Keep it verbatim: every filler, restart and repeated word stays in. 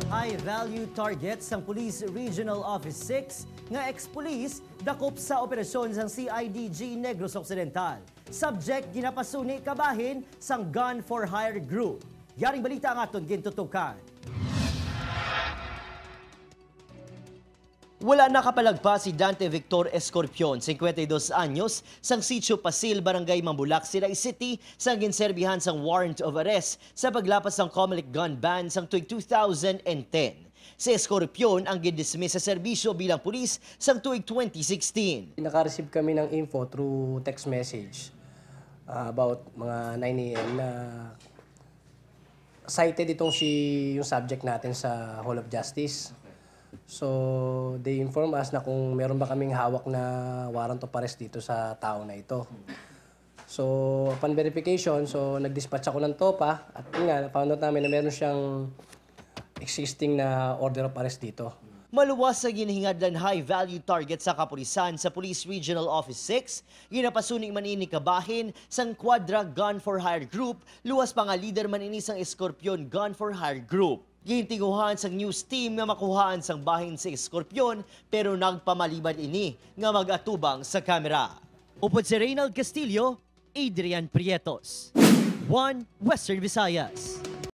High value target sang Police Regional Office six nga ex-police dakop sa operasyon sang C I D G Negros Occidental. Subject ginapasuni kabahin sang gun for hire group. Yaring balita ang aton gintutukan. Wala nakapalagpas si Dante Victor Escorpion, singkwenta y dos anyos, sang Sitio Pasil, Barangay Mambulak, Silay City, sang ginserbihan sang warrant of arrest sa paglapas sang Comelec gun ban sang tuig two thousand and ten. Si Escorpion ang gindismiss sa serbisyo bilang pulis sang tuig twenty sixteen. Naka-receive kami ng info through text message, ah, about mga nine a m na cited itong si yung subject natin sa Hall of Justice. So, they inform us na kung meron ba kaming hawak na warrant of arrest dito sa tao na ito. So, upon verification, so nag-dispatch ako ng TOPA at yun nga, found out namin na meron siyang existing na order of arrest dito. Maluwas sa ginahingadlan high-value target sa kapulisan sa Police Regional Office six, ginapasuni man ini kabahin sang Quadra Gun for Hire Group, luwas pa nga leader man ini sang Escorpion Gun for Hire Group. Gintinguhan sang news team nga makuhaan sang bahin si Escorpion, pero nagpamalibad ini nga mag-atubang sa kamera. Upod si Reynald Castillo, Adrian Prietos, One Western Visayas.